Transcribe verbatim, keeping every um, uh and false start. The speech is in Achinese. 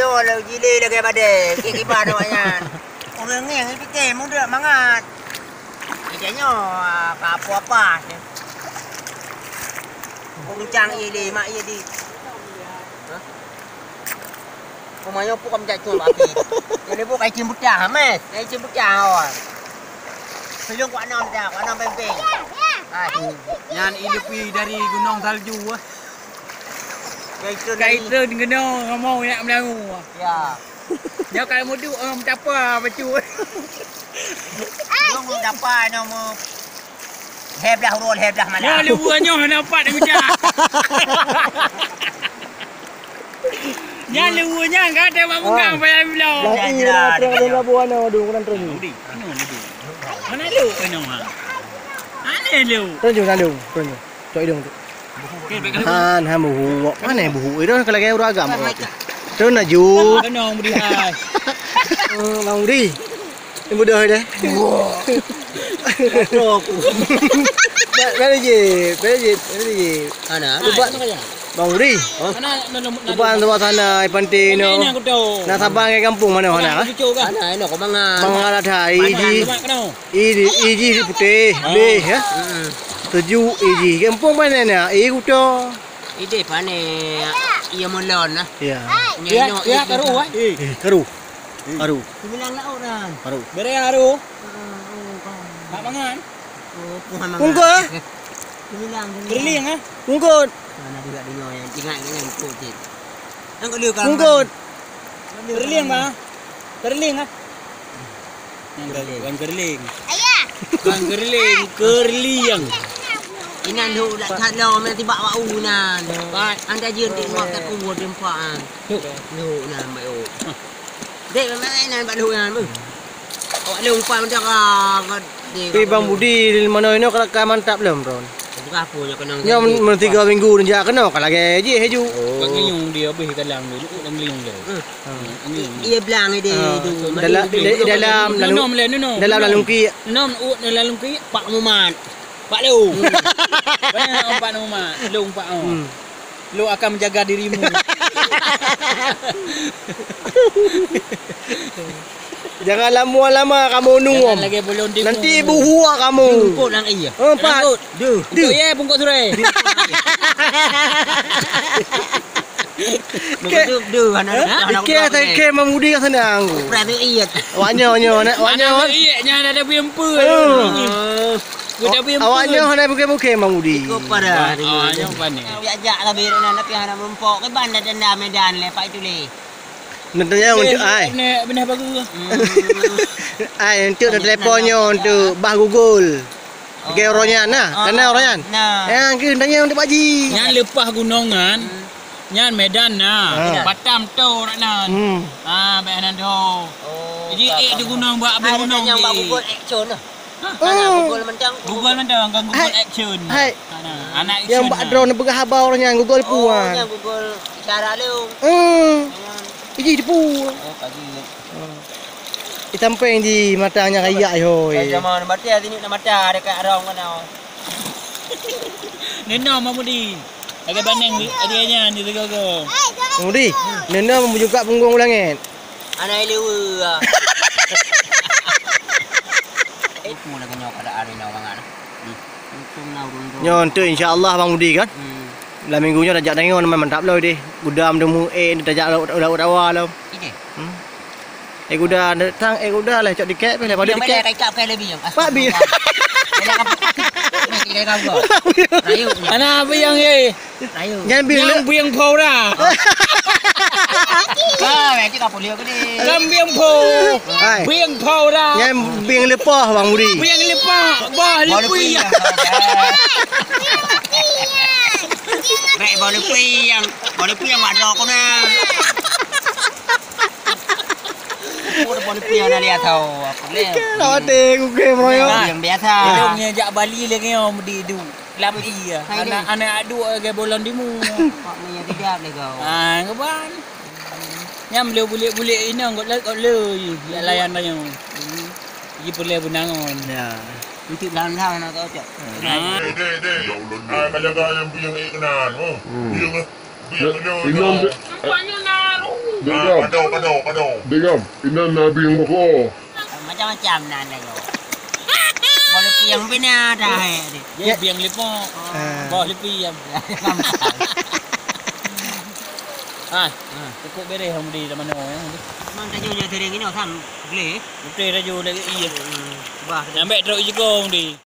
Oh, laju jilé lagèe badèe, kiban awaknyan. Ureueng ngieng pike muda mangat. Ija nyoe, ah, ka apa-apa. Kuncang ié lé, mak ié di. Hah? Pemayo pun kamu jak cuma api. Jadi bu kai cim putih, mes. Kai cim putih awal. Sejong kuat enam dah, kuat enam pempeng. Hai. Nyan idup dari gunong salju, ah. Kai turun Kai dari turun gunong, ngomong nak melangu. Ya. Nyoe kalau mudu, eh, meutapa bacut. Nyoe meutapa, nyoe meu-, lhèe blah uroe, lhèe blah malam. Nyoe luwa nyoe hana pat geucak. Nyan luwa nyan ka teumak bungang payah bloe. Lah, iya, terang ada labu ana, aduh, kurang terang ni. Udi, anu udi. Mana lu kena mah? Aneh lu. Terang je, terang je, terang je. Cok idong tu. Okey, baik kali. Han, han buhu. Mana buhu? Idong kalau gaya urang agam. Terus laju. Kena Budi hai. Eh, Bang Budi. Ni bodoh dia. Wah. Kacau aku. Ba-, balik je. Balik je. Balik je. Ana. Cuba. Bang Budi. Hah? Cuba sebelah sana, di pantai no. Nak sabar ke kampung mana, mana, ah? Ana, ana, kau mangan. Mangan ada. Iji. Iji, iji di putih. Beh, ya. Tuju iji. Kampung mana ni? Eh, kuto. Ideh pane iya mulon lah. Ya. Nyoe, ya, nyoe, ya, karu, eh. Eh, karu. Karu. Similang laut kan. Karu. Bere karu. Heeh, oh, kan. Nak mangan? Oh, puhan mangan. Pungko, eh? Similang, similang. Kerling, eh? Pungko. Mana juga dengar yang ingat dengan ikut je. Yang kedua kalau Pungko. Kerling, Bang. Kerling, ah. Nyang Kerling. Bukan kerling. Ayah. Bukan kerling, kerliang. Inan duk dak that lom, nanti bak wau nan. Bai. Anda jeuet di muak tak kubu dempak an. Duk. Duk nan, baik, oh. Dek, memang nan bak lhok nan, beuh. Awak lhok umpan macam ka, ka, dek, Tapi ka Bang penuh. Budi, di mana ini ka, ka mantap lom, Ron. Bukan apa, nyoe kenang Nyoe jadi. Meunan tiga minggu neujak keunoe, ka lagèe jih laju. Oh. Bak ngieng dia habéh dalam dia, lukuk dan ngieng dia. Hmm. Hmm. Ngieng. Iya, blang dia Ah, tu. Dalam, Mari. Di dalam, Nunum lalu, le, nunum, dalam nunum. Lalu ki. Nunum, u, dalam ki, Pak Mumat. Pak Lu. Hmm. Banyak Pak Mumat. Lu, Pak, oh. Hmm. Lu akan menjaga dirimu. Jangan lama-lama kamu nungom. Jangan lagi belum di Nanti nungom. Buhua kamu. Bungkuk nang iya. Oh, Pat. Bungkuk. Duh. Bungkuk, ya, bungkuk surai. Bungkuk tu, duh, anak, anak, anak, Ike anak, saya anak. Ke mamudi ka sana. Berarti iya. Wanyo, wanyo, anak, wanyo. Anak iya, nyan ada bimpe. Oh. Kita bimpe. Awaknyo hana buke-buke mamudi. Iko pada. Awaknyo panik. Diajak lah biru nan, tapi hana meurumpok. Ke banda denda Medan le, Pak itu le. Neutanyong untuk ai. Beuneh bagus. Ai, untuk neutelepon nyoe untuk bah Google. Oke, orang nyan nah. Ah, tanah orang nyan. Nah. Yang ke tanyong untuk Pak Ji. Nyan leupah gunong nyan. Hmm. Nyan Medan nah. Ah. Batam tu orang nan. Hmm. Ah, baik nan tu. Oh, jadi, eh, di gunong, buat abang gunong. Yang bak Google Action lah. Hah? Google mantong. Google mantong, kan Google Action. Hai. Anak, anak Action. Yang bak drone peugah haba orang nyan Google puan. Oh, yang Google isyarat leu. Hmm. Iji depu. Oh, pagi. Hmm. Di samping di mata nya raya hoi. Zaman mati hari ni nak mata dekat rong kena. Nena Mamudi. Lagi banding di, di nya, di Tegogo. Mamudi, nena membuka punggung ulangan. Anak lewe ah. Eh, mula kenyok ada hari nak mangan. Hmm. Untung nak urun tu. Nyoe untuk insya-Allah Bang Budi kan. Hmm. Dalam minggu nyoe tajak tengok nama mantap loh deh. Gudam demu eh tajak laut laut rawa loh. Ide. Hmm. Eh, kuda datang, eh, kuda lah cok tiket, boleh pada tiket. Boleh kai kap kai lebih. Pak Bi. Ayo. Anak apa yang eh? Ayo. Nyan bing Yang le- bing pau dah. Ah, nanti kau boleh ke ni? Kan bing pau. Hai. Bing pau dah. Nyan bing lepoh Bang Budi. Bing lepoh, bah lepoh. Rek bau lepoh yang, bau lepoh yang mak dok kau nah. Aku dah boleh punya nak lihat tahu. Aku ni. Khawatir aku ke, bro. Yang biasa. Ilong nya jak Bali lagi, om, di du. Lam iya. Hai, anak, ni. Anak adu ke bolon timu. Pak punya tidak deh kau. Ah, ngeban. Nyam le bulik-bulik inong kot le, kot le. Ya layan tanya. Hmm. Ji pulai benangon. Ya. Untuk dalam nak kau cak. Ah. Deh, deh, deh. Ah, kau jaga yang buyung eh kenan. Oh. Hmm. Buyung eh. Imam, Degam. Pado, pado, pado. Degam. Inan na bieng boko. Macam-macam nan lagi. Boh leupie nyang bina dah, eh, dia. Dia bieng lipok. Ah. Boh leupie nyang. Ah, cukup bereh hong di mana ya. Memang taju nya tering ini sam gle. Betul taju lagi iya. Hmm, bah. Sampai trok jegong di.